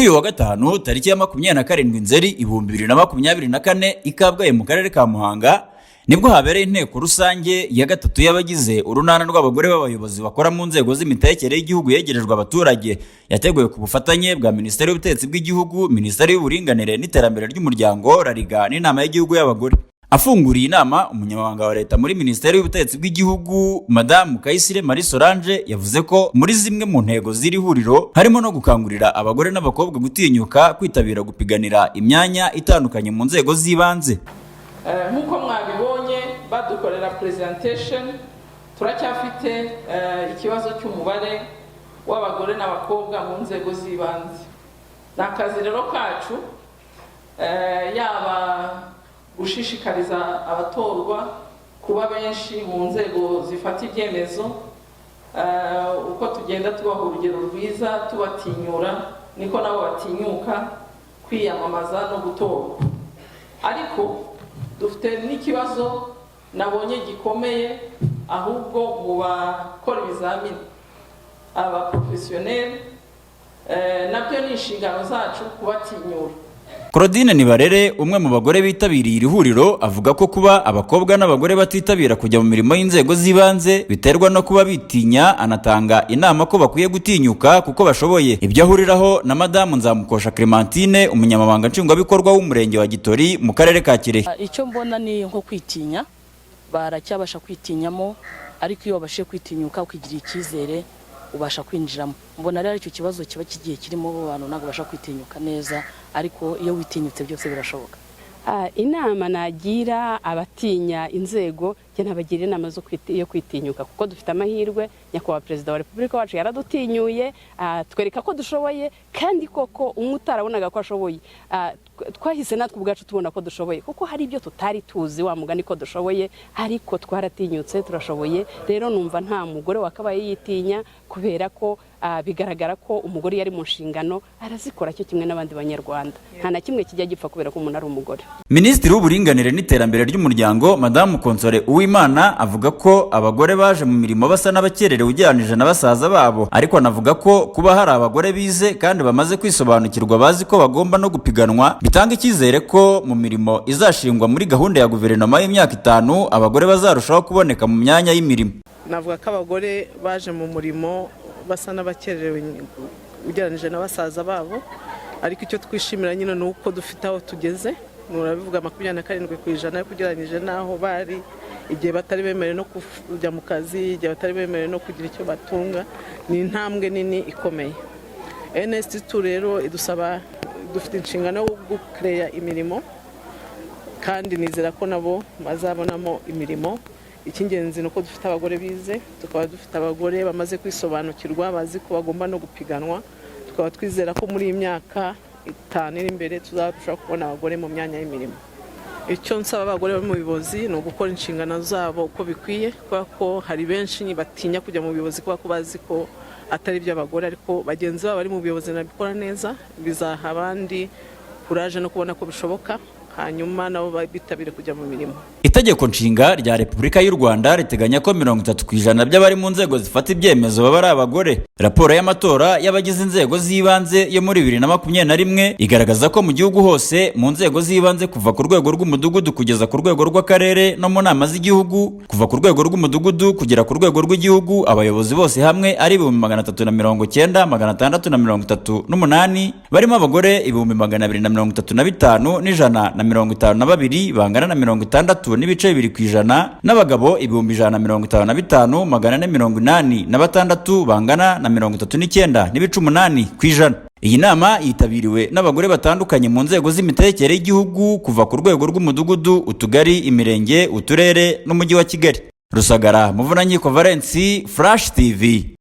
Kuri uyu wa gatanu, tariki ya 27 Nzeri 2024, i Kabgayi mu karere ka Muhanga, nibwo habereye inteko rusange ya gatatu y'abagize Urunana rw'Abagore b'Abayobozi bakora mu nzego z'imitegekere y'igihugu yegerejwe abaturage. Yateguwe ku bufatanye bwa Minisiteri y'Ubutegetsi bw'Igihugu, Minisiteri y'Uburinganire n'Iterambere ry'Umuryango, RALGA n'Inama y'Igihugu y'Abagore. Afunguriye inama, Umunyamabanga wa Leta muri Minisiteri y'Ubutegetsi bw'Igihugu, Madamu Kayisire Marie Solange, yavuze ko muri zimwe mu ntego z'iri huriro harimo no gukangurira abagore n'abakobwa gutinyuka kwitabira gupiganira imyanya itandukanye mu nzego z'ibanze. Nk'uko mwabibonye badukorera presentation, turacyafite ikibazo cy'umubare w'abagore n'abakobwa mu nzego z'ibanze. Ni akazi rero kacu, yaba gushishikariza abatorwa kuba benshi mu nzego zifata ibyemezo. Uko tugenda tubaha urugero rwiza, tubatinyura, niko nabo batinyuka kwiyamamaza no gutorwa. Ariko dufite n'ikibazo nabonye gikomeye ahubwo mu bakora ibizamini, abaprofessionnels. Nabyo ni inshingano zacu kubatinyura. Claudine Nibarere, umwe mu bagore bitabiriye iri huriro, avuga ko kuba abakobwa n'abagore batitabira kujya mu mirimo y'inzego z'ibanze biterwa no kuba bitinya. Anatanga inama ko bakwiye gutinyuka kuko bashoboye. Ibyo ahuriraho na Madamu Nzamukosha Clementine, Umunyamabanga Nshingwabikorwa w'Umurenge wa Gitori mu karere ka Kirehe. Icyo mbona ni nko kwitinya, baracyabasha kwitinyamo, ariko iyo wabashije kwitinyuka, ukigirira icyizere, ubasha kwinjiramo. Mbona rero icyo kibazo kiba kigiye kirimo abantu, ntabwo babasha kwitinyuka neza, ariko iyo witinyutse byose birashoboka. Inama nagira abatinya inzego, njye nabagira inama yo kwitinyuka, kuko dufite amahirwe. Nyakubahwa Perezida wa Repubulika wacu yaradutinyuye, twereka ko dushoboye, kandi koko umwe utarabonaga ko ashoboye, twahise natwe ubwacu tubona ko dushoboye, kuko hari ibyo tutari tuzi wa mugani ko dushoboye, ariko twaratinyutse, turashoboye. Rero numva nta mugore wakabaye yitinya, kubera ko bigaragara ko umugore iyo ari mu nshingano arazikora cyo kimwe n'abandi Banyarwanda. Nta na kimwe kijya gipfa kubera ko umuntu ari umugore. Minisitiri w'Uburinganire n'Iterambere ry'Umuryango, Madamu Consolée Uwimana, avuga ko abagore baje mu mirimo basa n'abakererewe ugereranije na basaza babo, ariko anavuga ko kuba hari abagore bize kandi bamaze kwisobanukirwa, bazi ko bagomba no gupiganwa, bitanga icyizere ko mu mirimo izashingwa muri gahunda ya guverinoma y'imyaka 5 abagore bazarushaho kuboneka mu myanya y'imirimo. Navuga ko abagore baje mu murimo basa n'abakererewe ugereranyije na basaza babo, ariko icyo twishimira nyine ni uko dufite aho tugeze. Murabivuga, 27%, ariko ugereranyije n'aho bari igihe batari bemerewe no kujya mu kazi, igihe batari bemerewe no kugira icyo batunga, ni intambwe nini ikomeye. NST2 rero idusaba, dufite inshingano yo gukereya imirimo, kandi nizera ko nabo bazabonamo imirimo. Icy'ingenzi ni uko dufite abagore bize, tukaba dufite abagore bamaze kwisobanukirwa, bazi ko bagomba no gupiganwa, tukaba twizera ko muri iyi myaka 5 iri imbere tuzarushaho kubona abagore mu myanya y'imirimo. Icyo nsaba abagore bari mu buyobozi ni ugukora inshingano zabo uko bikwiye, kubera ko hari benshi batinya kujya mu buyobozi kubera ko bazi ko atari iby'abagore, ariko bagenzi babo bari mu buyobozi nabikora neza, bizaha abandi courage no kubona ko bishoboka, hanyuma nabo bitabire kujya mu mirimo. Itegeko Nshinga rya Repubulika y'u Rwanda riteganya ko 30% by'abari mu nzego zifata ibyemezo baba ari abagore. Raporo y'amatora y'abagize inzego z'ibanze yo muri 2021 igaragaza ko mu gihugu hose, mu nzego z'ibanze kuva ku rwego rw'umudugudu kugeza ku rwego rw'akarere, no mu nama z'igihugu kuva ku rwego rw'umudugudu kugera ku rwego rw'igihugu, abayobozi bose hamwe ari 390,638, barimo abagore 235,152, bangana na 60.2%, n'abagabo 155,486, bangana na 39.8%. Iyi nama yitabiriwe n'abagore batandukanye mu nzego z'imitegekere y'igihugu, kuva ku rwego rw'umudugudu, utugari, imirenge, uturere n'Umujyi wa Kigali. Rusagara Muvunankiko Valensi, Flash TV.